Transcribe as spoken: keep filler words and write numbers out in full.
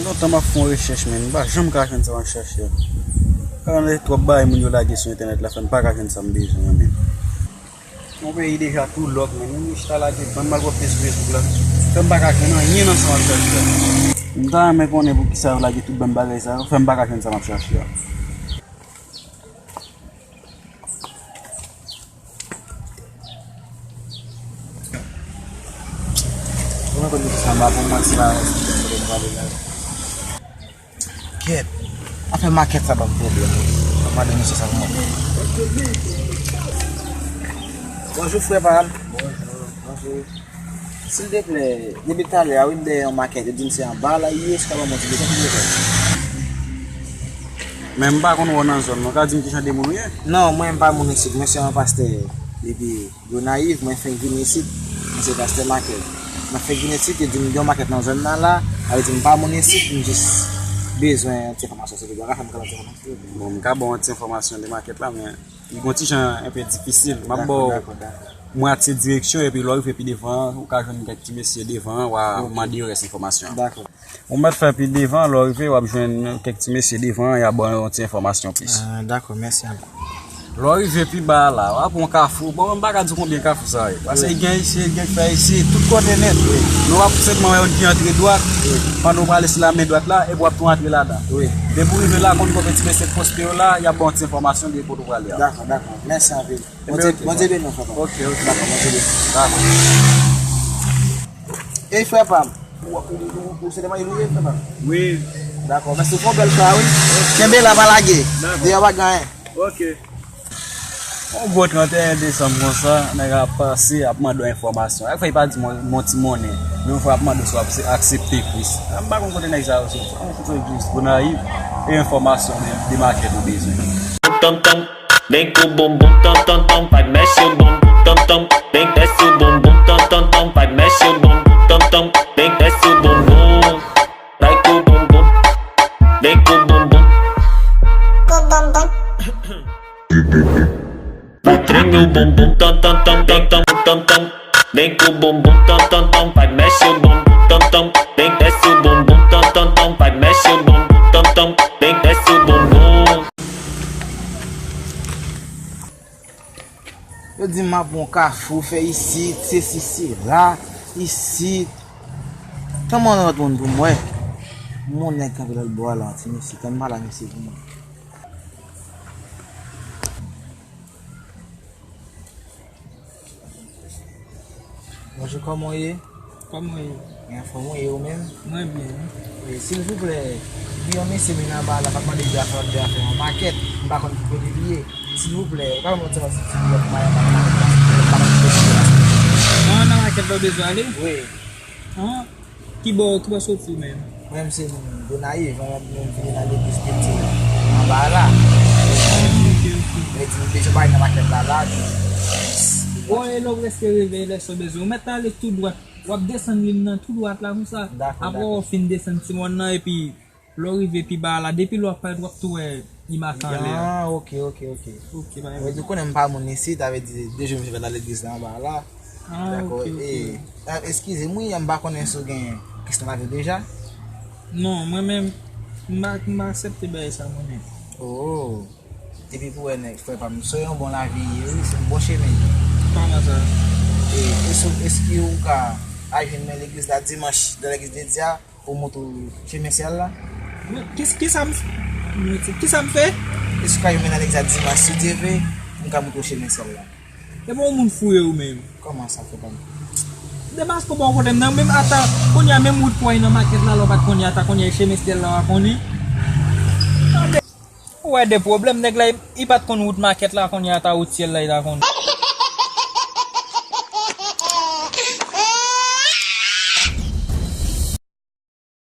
Lontan m ap fè yon rechèch, men m pa janm ka jwenn sa m ap chache a. Paske twòp bagay moun yo lage sou entènèt la fè m pa ka jwenn sa m bezwen an, men. Yon peyi deja tou lòk, men moun yo chita lage bann malpwòpte sou Facebook la. Fè m pa ka jwenn anyen nan sa m ap chache a. M ta renmen konnen poukisa yo lage tout bann bagay sa yo, fè m pa ka jwenn sa m ap chache a. Ou konn ki sa m pa pou manti la, sa m pral pale la. Kèt. Afè makèt sa ban m pwoblèm. Mwen mande misye sa pou mwen. Bonjou, frè pa m. Bonjou. Bonjou. Silteplè, depi talè a, wi, m dèyè yon makèt. Yo di m se anba la li ye, si w ka ban m yon ti detay, silteplè. Men m pa konn wè w nan zòn nan. Ou ka di m ki jan de moun ou ye? Non, mwen m pa moun isit. Mwen se yon pastè depi Gonayiv, mwen fenk vin isit, mwen se pastè makèt. Mwen fenk vin isit, yo di m gen yon makèt nan zòn nan la, sa vle di m pa moun isit, m jis bezwen yon ti enfòmasyon, silvouplè. Ou ka fè m kòman ti enfòmasyon? Bon, m ka ba w yon ti enfòmasyon de makèt la, men li gon ti jan enpe difisil. M ap ba w mwatye direksyon, epi lè w rive pi devan an, ou ka jwenn kèk ti mesye devan an, w a mande yo rès enfòmasyon an. Dakò. Ou mèt fè pi devan, lè w rive, w ap jwenn kèk ti mesye devan an, y a ba w yon ti enfòmasyon plis. Ah, dakò, mèsi anpil. Lè w rive pi ba a la, w ap yon kafou. Bon, m pa ka di w konbyen kafou sa ye. Paske gen isi, gen fè isi, tout kote nèt. Men w ap senpman wè youn ki antre dwat, pandan w prale sou la men dwat la, epi w ap tou antre ladan. Depi w rive la, konn kote ti mesye k poste yo la, y ap ba w ti enfòmasyon de kote w prale a. Dakò, dakò. Mèsi anpil. Bondye beni w, frè pa m. Ok, ok. Dakò, Bondye beni w. Dakò. Ey, frè pa m. Ou, ou, ou, ou se demanch ou ye, frè pa m? Wi. Dakò, mèsi, ou fè yon bèl fwa, wi. Kenbe la, pa lage. Dakò. Deyò pa gen anyen. Ok. Yon gwo trannteyen desanm konsa, nèg ap pase, ap mande w enfòmasyon. Chak fwa li pa di m yon ti monnen, men yon fwa ap mande w si w ap se-, aksepte plis. M pa konn kote nèg sa yo soti. Yon kote jis Gonayiv, e enfòmasyon de, de makèt ou bezwen. Tantan, bang pou bonbon, tantan, tan, pa mèche bonbon, tantan, bang tèt sou bonbon, tantan, tan, pa mèche bonbon, tantan, bang tèt sou bonbon. Bay pou bonbon, bang pou bonbon. Pou bonbon. Pou bonbon. Pou bonbon, tan, tan, tan, tan, tan, tan, tan. Bang pou bonbon, tan, tan, tan, pa mèche bonbon, tan, tan. Bang tèt sou bonbon, tan, tan, tan, pa mèche bonbon, tan, tan. Bang tèt sou bonbon. Yo di m ap yon kafou, fè isit, sesi, sela, isit. Tann mwen lòt moun pou mwen. Yon nèg kanpe lòt bò a la, ti mesye, tann m pale a misye pou mwen. Bonjou, kòman w ye? Kòman w ye? Mwen anfòm, ou ye ou menm? Mwen byen, wi. Wi, silvouplè, gen yon mesye vin anba la, k ap mande de afè, de afè yon makèt, m pa konn ki kote li ye. Silvouplè, ou ka ban m yon ti, ti, ti, ti, non, nan makèt la w bezwen ale? Wi. An? Ki bò, ki bò soti ou menm? Mwen menm se moun Gonayiv, mwen menm vini nan legliz piti anba la. Ok, ok. Mwen di m bezwen bagay nan makèt la la. Bon, e lè w prèske rive, lè sa w bezwen, ou mèt ale tou dwat. W ap desann liy nan tou dwat la konsa. Dakò, dakò. Apre w fin desann ti mòn nan, epi lè w rive pi ba a la, depi lè w ap parèt, w ap tou wè imaj anlè a. Ah, ok, ok, ok. Ok, pa gen pwoblèm. Ou konnen m pa moun isit, sa vle di, de jou m fè nan legliz la anba la. Ah, dakò, ok, ok. E, ah, eskize m, wi, m pa konnen si w gen kesyon lavi w deja. Non, mwen menm, m pa, m pa aksepte bagay sa, mwen menm. Oh. Depi pou wè nèg, frè pa m, se yon bon lavi ye, wi, se yon bon chemen. Kòman sa? E, èske, èske ou ka al jwenn mwen legliz la dimanch, nan legliz de Dye a, pou montre w chemen syèl la? Mwen, ki, ki sa m, mwen, ki sa m fè? Èske w ka jwenn mwen nan legliz la dimanch, si Dye vle, pou m ka montre w chemen syèl la? E bon, yon moun fou ye ou menm. Kòman sa, frè pa m? Demas pou bon kote m nan, menm ata, kounye a menm wout pou al nan makèt la, lè w pa t konnen, ata kounye a chemen syèl la w a konnen. Ou wè de pwoblèm, nèg la, li, li pa t konn wout makèt la, kounye a ata wout syèl la, li ta konn.